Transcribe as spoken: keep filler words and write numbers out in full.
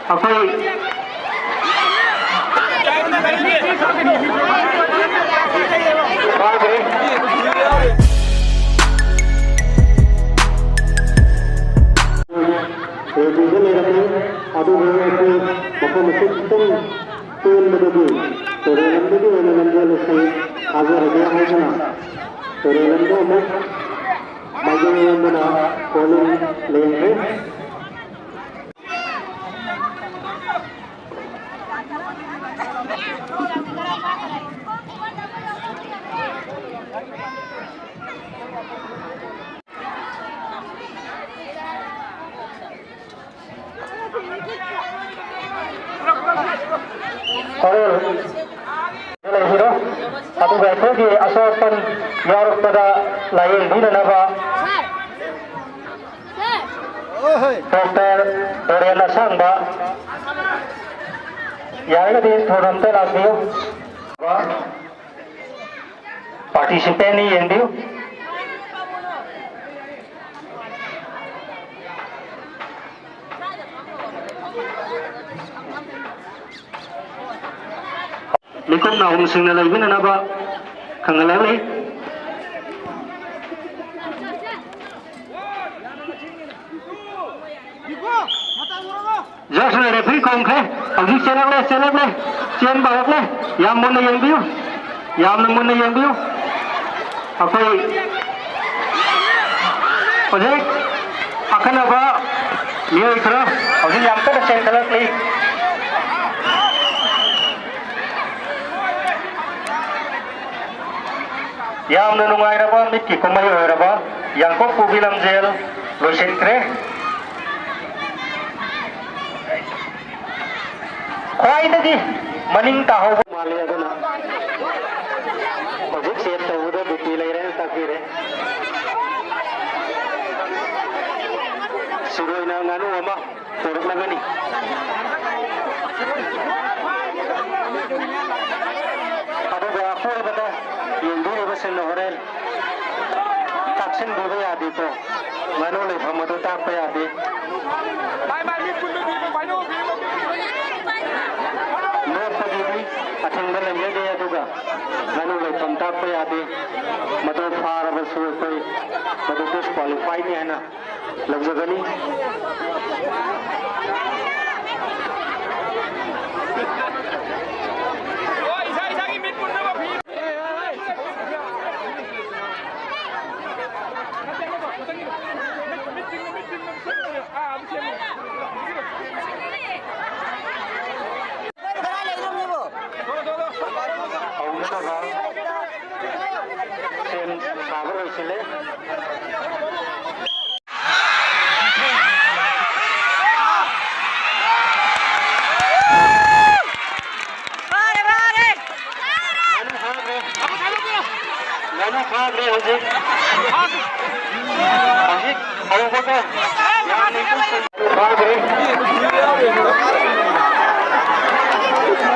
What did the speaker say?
ꯑꯩꯈꯣꯏ ꯐꯥꯈ꯭ꯔꯦ꯫ ꯔꯦꯗꯤꯗ ꯂꯩꯔꯝꯃꯦ꯫ ꯑꯗꯨꯕꯨ ꯑꯩꯈꯣꯏ ꯃꯐꯝ ꯑꯁꯤ ꯈꯤꯇꯪ ꯇꯦꯟꯕꯗꯒꯤ ꯇꯨꯔꯦꯜ ꯂꯝꯗꯒꯤ ꯑꯣꯏꯅ ꯂꯝꯖꯦꯜ ꯑꯁꯤ ꯊꯥꯖꯔꯒꯦ ꯍꯥꯏꯗꯨꯅ ꯇꯨꯔꯦꯜ ꯂꯝꯗ ꯑꯃꯨꯛ ꯃꯥꯏꯀꯩ ꯑꯣꯟꯗꯨꯅ ꯄꯣꯂꯤꯡ ꯂꯦꯡꯈ꯭ꯔꯦ꯫ ꯍꯣꯔꯦꯟ ꯂꯩꯕꯤꯔꯣ꯫ ꯑꯗꯨꯒ ꯑꯩꯈꯣꯏꯒꯤ ꯑꯁꯣꯛ ꯑꯄꯟ ꯌꯥꯎꯔꯛꯄꯗ ꯂꯥꯌꯦꯡꯕꯤꯅꯅꯕ ꯗꯣꯛꯇꯔ ꯗꯣꯔꯦꯟ ꯑꯁꯥꯡꯕ, ꯌꯥꯔꯒꯗꯤ ꯊꯨꯅ ꯑꯝꯇ ꯂꯥꯛꯄꯤꯌꯨ꯫ ꯄꯥꯔꯇꯤꯁꯤꯄꯦꯟꯅꯤ ꯌꯦꯡꯕꯤꯌꯨ꯫ ꯃꯤꯀꯨꯞ ꯅꯥꯍꯨꯝꯁꯤꯡꯅ ꯂꯩꯕꯤꯅꯅꯕ ꯈꯪꯍꯜꯂꯛꯂꯤ꯫ ꯖꯁꯅ ꯔꯦꯐ꯭ꯔꯤ ꯈꯣꯡꯈ꯭ꯔꯦ꯫ ꯍꯧꯖꯤꯛ ꯆꯦꯜꯂꯛꯂꯦ, ꯆꯦꯜꯂꯛꯂꯦ, ꯆꯦꯟꯕ ꯍꯧꯔꯛꯂꯦ꯫ ꯌꯥꯝ ꯃꯨꯟꯅ ꯌꯦꯡꯕꯤꯌꯨ, ꯌꯥꯝꯅ ꯃꯨꯟꯅ ꯌꯦꯡꯕꯤꯌꯨ꯫ ꯑꯩꯈꯣꯏ ꯍꯧꯖꯤꯛ ꯑꯈꯟꯅꯕ ꯃꯤꯑꯣꯏ ꯈꯔ ꯍꯧꯖꯤꯛ ꯌꯥꯝ ꯀꯟꯅ ꯆꯦꯟꯈꯠꯂꯛꯂꯤ꯫ ꯌꯥꯝꯅ ꯅꯨꯡꯉꯥꯏꯔꯕ ꯃꯤꯠꯀꯤ ꯀꯨꯝꯍꯩ ꯑꯣꯏꯔꯕ ꯌꯥꯡꯀꯣꯛ ꯄꯨꯕꯤ ꯂꯝꯖꯦꯜ ꯂꯣꯏꯁꯤꯟꯈ꯭ꯔꯦ꯫ ꯈ꯭ꯋꯥꯏꯗꯒꯤ ꯃꯅꯤꯡ ꯇꯥꯍꯧꯕ ꯃꯥꯜꯂꯤ꯫ ꯑꯗꯨꯅ ꯍꯧꯖꯤꯛ ꯆꯦꯟ ꯇꯧꯕꯗ ꯕꯤ ꯄꯤ ꯂꯩꯔꯦꯅ ꯇꯥꯛꯄꯤꯔꯦ꯫ ꯁꯤꯔꯣꯏꯅ ꯉꯥꯅꯨ ꯑꯃ ꯄꯨꯔꯛꯂꯒꯅꯤ꯫ ꯑꯗꯨꯒ ꯑꯀꯣꯏꯕꯗ ꯌꯦꯡꯕꯤꯔꯤꯕꯁꯤꯡꯅ ꯍꯣꯔꯦꯟ ꯇꯥꯛꯁꯤꯟꯕꯤꯕ ꯌꯥꯗꯦꯀꯣ꯫ ꯉꯥꯅꯨ ꯂꯩꯐꯝ ꯑꯗꯨ ꯇꯥꯛꯄ ꯌꯥꯗꯦ꯫ ꯍꯥꯏꯅ ꯂꯧꯖꯒꯅꯤ꯫ ꯍꯧꯅꯅꯕ ꯁꯦꯝ ꯁꯥꯕ ꯂꯣꯏꯁꯤꯜꯂꯦ꯫ ꯉꯥꯅꯨ ꯐꯥꯈ꯭ꯔꯦ ꯍꯧꯖꯤꯛ꯫ ꯍꯧꯖꯤꯛ ꯍꯧꯕꯒ ꯌꯥꯝꯅ ꯏꯪꯊꯝꯊꯥ ꯐꯥꯈ꯭ꯔꯦ꯫